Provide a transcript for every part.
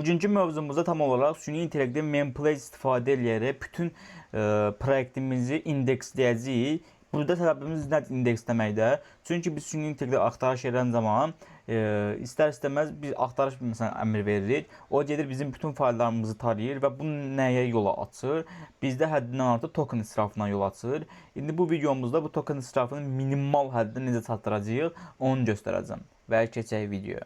Bugünkü mövzumuzda tam olaraq süni intellektdən Memplace istifadə eləyərək bütün proyektimizi indeksləyəcəyik. Burada səbəbimiz nədir indeksləməkdə? Çünki biz süni intellektə axtarış edən zaman istər-istəməz biz axtarış, məsələn, əmr veririk. O gedir bizim bütün fayllarımızı tarayır və bu nəyə yol açır? Bizdə həddindən artıq token israfına yol açır. İndi bu videomuzda bu token israfını minimal həddə necə çatdıracağıq, onu göstərəcəm. Və keçək videoya.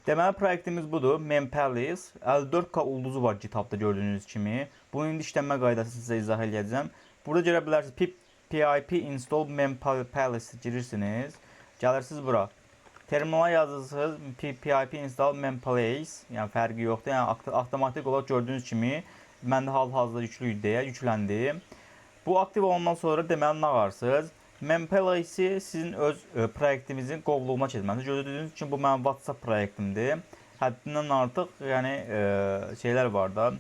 Deməli proyektimiz budur. Mempalace 54K ulduzu var GitHub-da gördüyünüz kimi. Bunun indi işlənmə qaydasını sizə izah eləyəcəm. Burada görə bilərsiniz, pip pip install Mempalace girirsiniz. Gəlirsiniz bura. Terminala yazırsınız pip install Mempalace. Yəni fərqi yoxdur. Yəni avtomatik olaraq gördüyünüz kimi məndə hal-hazırda yüklü idi deyə yükləndi. Bu aktiv olandan sonra deməli nə varsınız? Mempalace-i sizin öz proyektimizin qovluğuna keçməlisiniz. Gördüyünüz kimi bu mənim WhatsApp proyektimdir. Həddindən artıq, yəni şeylər var da,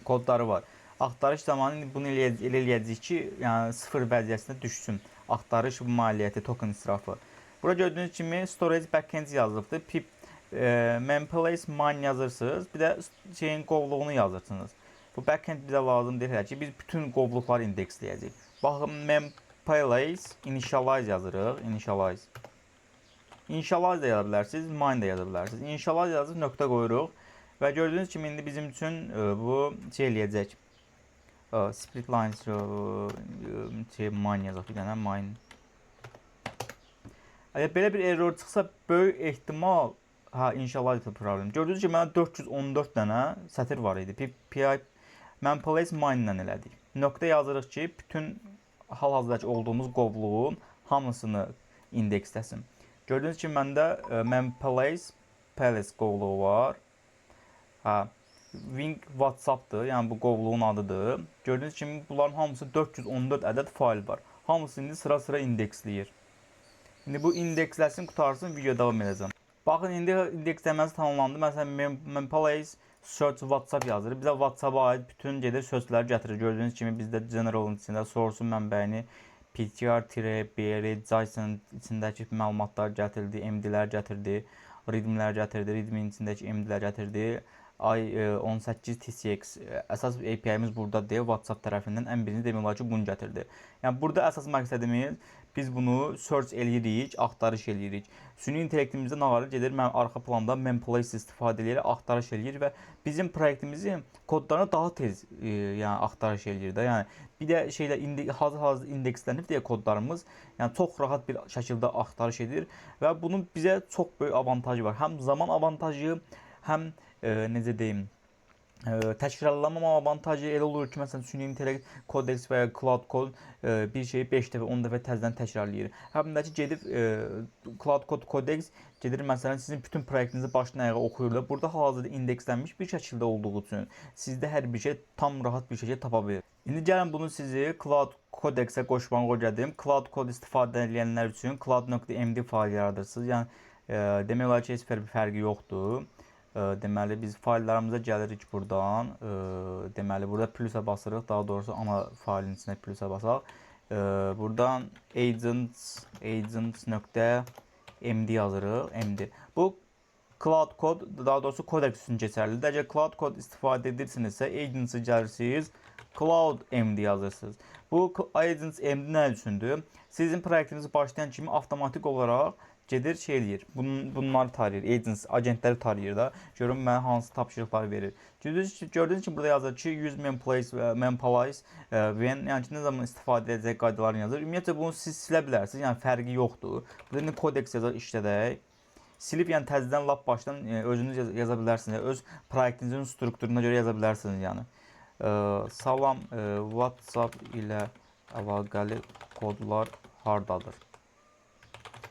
kodları var. Axtarış zamanı bunu elə eləyəcəyik ki, yəni sıfır vəziyyətinə düşsün. Axtarış maliyyəti, token israfı. Burada gördüyünüz kimi storage backend yazılıbdır. Pip Mempalace mine yazırsınız. Bir də şeyin qovluğunu yazırsınız. Bu backend bizə lazım deyil hələ ki, biz bütün qovluqları indeksləyəcəyik. Baxın, Mempalace initialize yazırıq. Initialize. Initialize da yaza bilərsiniz, mine da yaza bilərsiniz. Initialize yazıb nöqtə qoyuruq və gördüyünüz kimi indi bizim üçün bu şey eləyəcək. Split lines şey mine yazaq, bir dənə mine. Əgər belə bir error çıxsa, böyük ehtimal, ha, initialize problem. Gördüyünüz kimi mənə 414 dənə sətir var idi. PI Mempalace mine ilə elədik. Nöqtə yazırıq ki, bütün hal-hazırdakı olduğumuz qovluğun hamısını indeksləsin. Gördüyünüz kimi məndə Mempalace Palace qovluğu var. Ha, Wing WhatsApp-dır, yəni bu qovluğun adıdır. Gördüyünüz kimi bunların hamısı 414 ədəd fayl var. Hamısı indi sıra-sıra indeksləyir. İndi bu indeksləsin, qutarsın, video davam edəcəm. Baxın, indi indeksləməsi tamamlandı. Məsələn, Mempalace search WhatsApp yazır. Bizə WhatsApp-a aid bütün gedir sözləri gətirir. Gördüyünüz kimi bizdə general-ın içində source-un mənbəyini ptr-br JSON içindəki məlumatlar gətirdi, MD-lər gətirdi, readme-lər gətirdi, readme-nin içindəki MD-lər gətirdi. I18 TCX əsas API-miz burada deyil, WhatsApp tərəfindən ən birinci demək olar ki, bunu gətirdi. Yəni burada əsas məqsədimiz, biz bunu search eləyirik, axtarış eləyirik. Süni intellektimizdə nə var? Gedir mən arxa planda Mempalace istifadə eləyir, axtarış eləyir və bizim proyektimizin kodlarını daha tez yəni axtarış eləyir də. Yəni bir də şeylə indi hazır-hazır indekslənib deyə kodlarımız, yəni çox rahat bir şəkildə axtarış edir və bunun bizə çox böyük avantajı var. Həm zaman avantajı, həm necə deyim, təkrarlamama avantajı. Elə olur ki, məsələn, süni intellekt Codex və ya Claude Code bir şeyi 5 dəfə, 10 dəfə təzədən təkrarlayır. Həm də ki, gedib Claude Code Codex gedir, məsələn, sizin bütün proyektinizi başdan ayağa oxuyur da. Burada hal-hazırda indekslənmiş bir şəkildə olduğu üçün sizdə hər bir şey tam rahat bir şəkildə tapa bilir. İndi gəlin bunu sizi Claude Codex-ə qoşmağı öyrədim. Claude Code istifadə edənlər üçün claude.md fayl yaradırsınız. Yəni demək olar ki, heç bir fərqi yoxdur. Deməli biz fayllarımıza gəlirik buradan. Deməli burada plusa basırıq. Daha doğrusu ana faylın içində plusa basaq. Buradan agents agents.md yazırıq. MD. Bu Claude Code, daha doğrusu Codex üçün keçərlidir. Əgər Claude Code istifadə edirsinizsə, Agents-ı gəlirsiniz, Claude MD yazırsınız. Bu Agents MD nə üçündür? Sizin proyektinizi başlayan kimi avtomatik olaraq gedir şey eləyir. Bunları tarayır. Agents, agentləri tarayır da. Görün mənə hansı tapşırıqlar verir. Gördüyünüz kimi burada yazır ki, use Mempalace və Mempalace when, yəni ki, nə zaman istifadə edəcək qaydalarını yazır. Ümumiyyətcə bunu siz silə bilərsiniz. Yəni fərqi yoxdur. Burada indi Codex yazar işlədək. Silib, yəni təzədən lap başdan özünüz yaza bilərsiniz. Öz proyektinizin strukturuna görə yaza bilərsiniz yəni. Salam, WhatsApp ilə əlaqəli kodlar hardadır?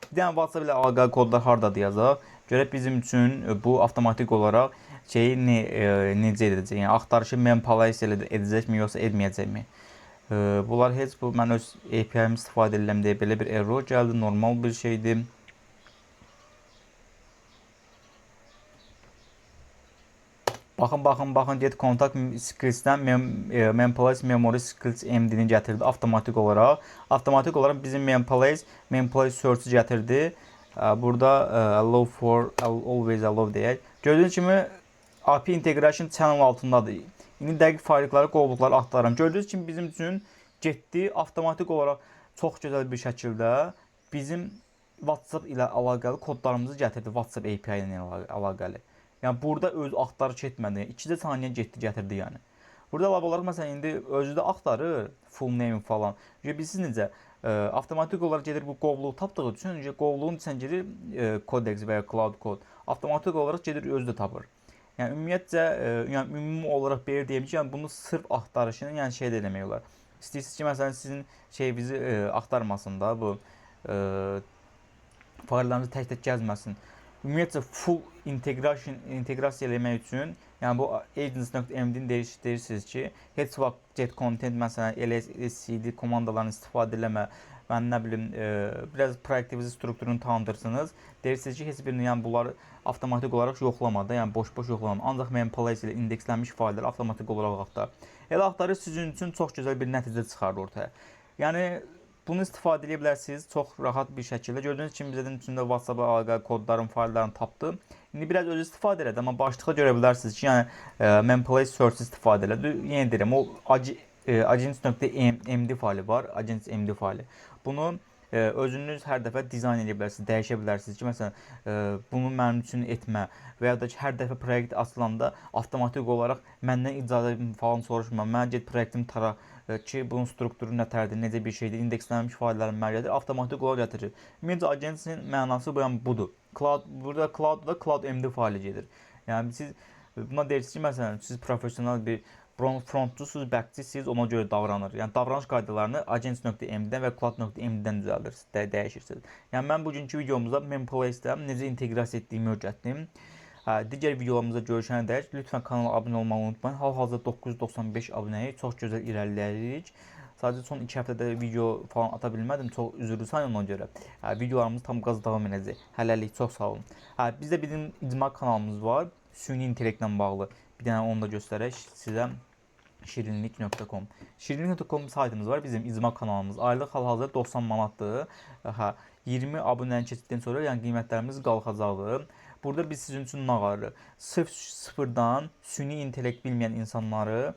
Bir dənə WhatsApp ilə əlaqəli kodlar hardadır yazaq. Görək bizim üçün bu avtomatik olaraq şeyi necə edəcək? Yəni axtarışı Mempalace ilə edəcəkmi, yoxsa etməyəcəkmi? Bunlar heç bu mən öz API-mi istifadə edirəm deyə belə bir error gəldi. Normal bir şeydir. Baxın, baxın, baxın, get contact skills-dən Mempalace memory skills MD-ni gətirdi avtomatik olaraq. Avtomatik olaraq bizim Mempalace search-ü gətirdi. Burada allow for always allow deyək. Gördüyünüz kimi API Integration channel altındadır. İndi dəqiq faylları, qovluqları axtarıram. Gördüyünüz kimi bizim üçün getdi avtomatik olaraq çox gözəl bir şəkildə bizim WhatsApp ilə əlaqəli kodlarımızı gətirdi, WhatsApp API ilə əlaqəli. Yəni burada öz axtarış etmədi. 2 saniyə getdi, gətirdi yəni. Burada əlavə olaraq məsələn indi özü də axtarır full name falan. Bilirsiniz necə? Avtomatik olaraq gedir bu qovluğu tapdığı üçün, qovluğun içinə girir Codex və ya Claude Code. Avtomatik olaraq gedir özü də tapır. Yəni ümumiyyətcə, yəni ümumi olaraq belə deyim ki, yəni bunu sırf axtarışını, yəni şey də eləmək olar. İstəyirsiniz ki, məsələn sizin şeyinizi axtarmasın da bu fayllarınızı tək-tək gəzməsin. Ümumiyyətcə full integration inteqrasiya eləmək üçün, yəni bu agents.md-ni deyirsiniz ki, heç vaxt get content, məsələn ls, cd komandalarını istifadə eləmə. Mən nə bilim, biraz proyektinizin strukturunu tanıdırsınız. Deyirsiniz ki, heç birini, yəni bunları avtomatik olaraq yoxlama da, yəni boş-boş yoxlama. Ancaq Memplace ilə indekslənmiş faylları avtomatik olaraq axtar. Elə axtarış sizin üçün çox gözəl bir nəticə çıxarır ortaya. Yəni bunu istifadə edə bilərsiniz çox rahat bir şəkildə. Gördüyünüz kimi bizə içində WhatsApp-a əlaqəli kodların, fayllarını tapdı. İndi biraz özü istifadə elədi, amma başlıqda görə bilərsiniz ki, yəni Memplace Search istifadə elədi. Yenə deyirəm, o agents.md faylı var, agents.md faylı. Bunu özünüz hər dəfə dizayn edə bilərsiniz, dəyişə bilərsiniz ki, məsələn, bunu mənim üçün etmə və ya da ki, hər dəfə proyekt açılanda avtomatik olaraq məndən icazə falan soruşma. Mən get proyektimi tara ki, bunun strukturu nətərdir, necə bir şeydir, indekslənmiş faylların mərcədir, avtomatik olaraq gətirir. Ümumiyyətcə Agents'in mənası bu, yəni budur. Claude burada Claude-da Claude MD faylı gedir. Yəni siz buna deyirsiniz ki, məsələn, siz professional bir frontçusunuz, backçisiniz, ona görə davranır. Yəni davranış qaydalarını agents.md-dən və claude.md-dən düzəldirsiniz, dəyişirsiniz. Yəni mən bugünkü videomuzda Memplace-də necə inteqrasiya etdiyimi öyrətdim. Hə, digər videolarımızda görüşənədək lütfən kanala abunə olmağı unutmayın. Hal-hazırda 995 abunəyik. Çox gözəl irəliləyirik. Sadəcə son 2 həftədə video falan ata bilmədim. Çox üzrlü sayın ona görə. Hə, videolarımız tam qaz davam edəcək. Hələlik çox sağ olun. Hə, bizdə bizim icma kanalımız var. Süni intellektlə bağlı. Bir dənə onu da göstərək sizə. Şirinlik.com. Şirinlik.com saytımız var. Bizim icma kanalımız. Aylıq hal-hazırda 90 manatdır. Hə, 20 abunəni keçdikdən sonra yəni qiymətlərimiz qalxacaqdır. Burada biz sizin üçün nə varıq? Sırf sıfırdan süni intellekt bilməyən insanları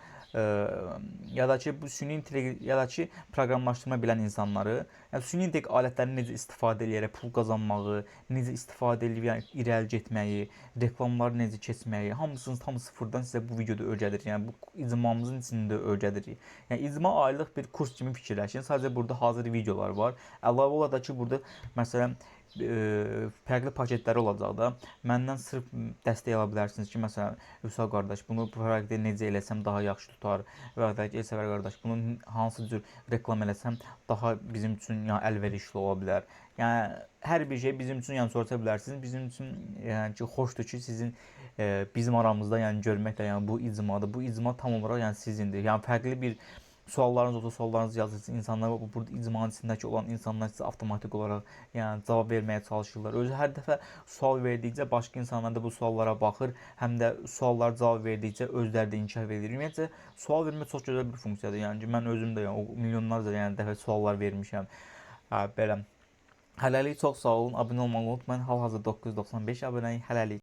ya da ki bu süni intellekt ya da ki proqramlaşdırma bilən insanları, yəni süni intellekt alətlərini necə istifadə eləyərək pul qazanmağı, necə istifadə edib yəni irəli getməyi, reklamları necə keçməyi, hamısını tam sıfırdan sizə bu videoda öyrədirik. Yəni bu icmamızın içində öyrədirik. Yəni icma aylıq bir kurs kimi fikirləşin. Sadəcə burada hazır videolar var. Əlavə olaraq da ki, burada məsələn fərqli paketləri olacaq da. Məndən sırf dəstək ala bilərsiniz ki, məsələn, Vüsal qardaş, bunu bu proyektdə necə eləsəm daha yaxşı tutar və ya da ki, Elsəvər qardaş, bunu hansı cür reklam eləsəm daha bizim üçün yəni əlverişli ola bilər. Yəni hər bir şey bizim üçün yəni soruşa bilərsiniz. Bizim üçün yəni ki, xoşdur ki, sizin bizim aramızda yəni görmək də yəni bu icmadır. Bu icma tam olaraq yəni sizindir. Yəni fərqli bir suallarınız olsa suallarınızı yazırsınız. İnsanlar bu burada icmanın içindəki olan insanlar sizə avtomatik olaraq yəni cavab verməyə çalışırlar. Özü hər dəfə sual verdikcə başqa insanlar da bu suallara baxır, həm də suallara cavab verdikcə özləri də inkişaf edir. Ümumiyyətcə sual vermək çox gözəl bir funksiyadır. Yəni ki, mən özüm də yəni o milyonlarca yəni dəfə suallar vermişəm. Hə, belə. Hələlik çox sağ olun. Abunə olmağı unutmayın. Hal-hazırda 995 abunəyik. Hələlik.